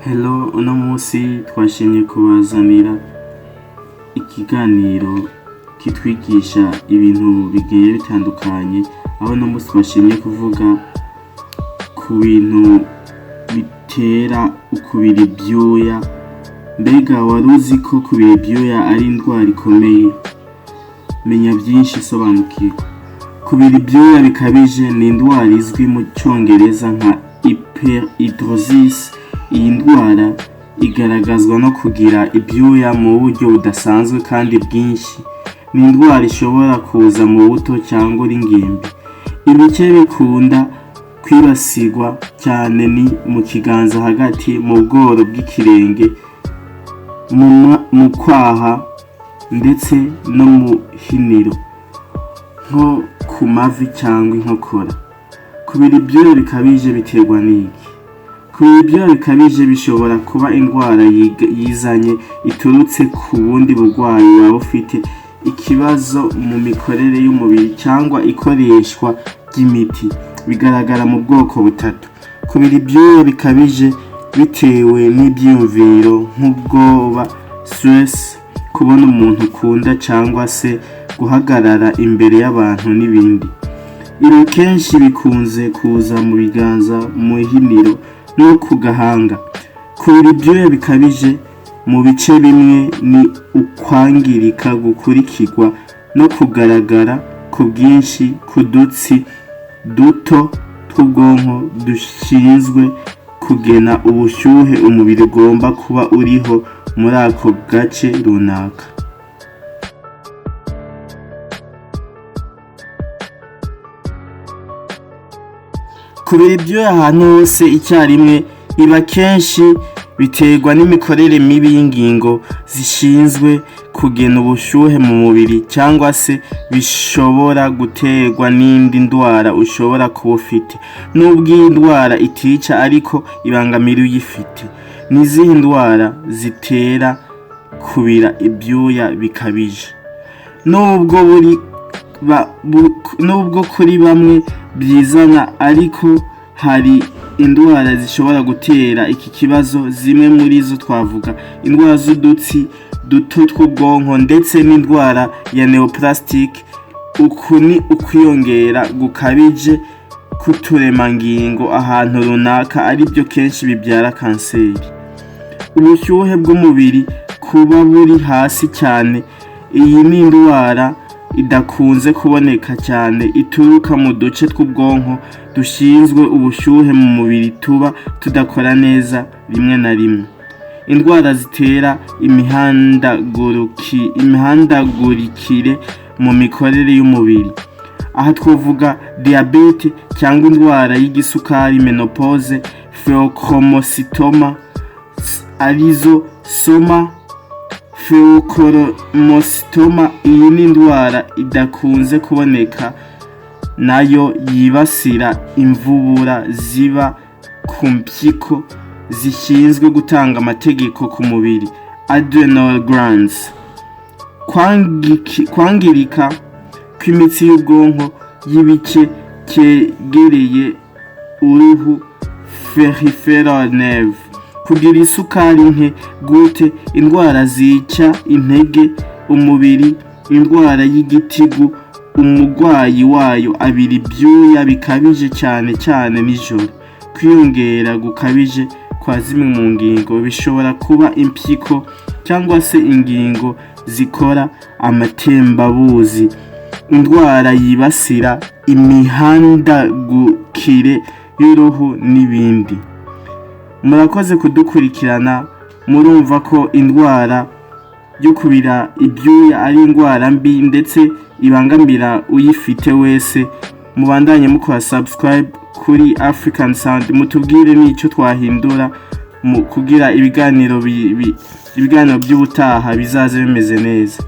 Hello, uno munsi twashimye kubazanira ikiganiro kitwigisha ibintu bigiye bitandukanye, aho uno munsi twashimye kuvuga ku bintu bitera ukubira ivyuya. Mbega wari uzi ko kubira ivyuya ari indwara ikomeye? Menya vyinshi, sobanukirwa. Kubira ivyuya bikabije ni indwara izwi mu congereza nka hyperhidrosis. Iyi ndwara igaragazwa no kugira ivyuya mu buryo budasanzwe kandi bwinshi. Ni indwara ishobora kuza mu buto cyangwa uri ingimbi. Ibice bikunda kwibasirwa cyane ni mu kiganza hagati, mu bworo bw'ikirenge, mu kwaha ndetse no mu hiniro, nko ku mavi cyangwa inkokora. Kubira ivyuya bikabije biterwa n'iki? Kubira ivyuya bikabije bishobora kuba indwara yizanye iturutse ku bundi burwayi waba ufite, ikibazo mu mikorere y'umubiri cyangwa ikoreshwa ry'imiti. Bigaragara mu bwoko butatu: kubira ivyuya bikabije bitewe n'ivyiyumviro nk'ubwoba, stress, kubona umuntu ukunda cyangwa se guhagarara imbere y'abantu n'ibindi. Ibi kenshi bikunze kuza mu biganza, mu hiniro no ku gahanga. Kubira ivyuya bikabije mu bice bimwe ni ukwangirika gukurikirwa no kugaragara ku bwinshi k'udutsi duto tw'ubwonko dushinzwe kugena ubushyuhe umubiri ugomba kuba uriho muri ako gace runaka. Kubira ivyuya ahantu hose icyarimwe iba kenshi biterwa n'imikorere mibi y'ingingo zishinzwe kugena ubushyuhe mu mubiri, cyangwa se bishobora guterwa n'indi ndwara ushobora kuba ufite. Nubwo iyi ndwara itica, ariko ibangamira uyifite. Ni izihe ndwara zitera kubira ibyuya bikabije? Nubwo kuri bamwe byizana, ariko hari indwara zishobora gutera iki kibazo. Zimwe muri zo twavuga indwara z'udutsi duto tw'ubwonko ndetse n'indwara ya neoplastic. Uku ni ukwiyongera gukabije k'uturemangingo ahantu runaka, aribyo kenshi bibyara kanseri. Ubushyuhe bw'umubiri kuba buri hasi cyane: iyi ni indwara idakunze kuboneka cyane, ituruka mu duce tw'ubwonko dushinzwe ubushyuhe mu mubiri tuba tudakora neza rimwe na rimwe. Indwara zitera imihandagurikire mu mikorere y'umubiri, aha twavuga diyabete cyangwa indwara y'igisukari, ménopause, phéochromocytoma, arizo soma phéochromocytoma. Iyi ni indwara idakunze kuboneka nayo yibasira imvubura ziba ku mpyiko zishinzwe gutanga amategeko ku mubiri, adrenal glands. Kwangirika kw'imitsi y'ubwonko y'ibice cyegereye uruhu, peripheral nerve. Kugira isukari nke gute, indwara zica intege umubiri, indwara y'igitigu. Umurwayi wayo abira ibyuya bikabije cyane cyane nijoro. Kwiyongera gukabije kwa zimwe mu ngingo, bishobora kuba impyiko cyangwa se ingingo zikora amatembabuzi. Indwara yibasira imihandagukire y'uruhu n'ibindi. Murakoze kudukurikirana. Murumva ko indwara yo kubira ibyuya ari indwara mbi ndetse ibangamira uyifite wese. Mubandanye mukora subscribe kuri African Sound, mutubwire n'icyo twahindura mu kugira ibiganiro by'ubutaha bizaze bimeze neza.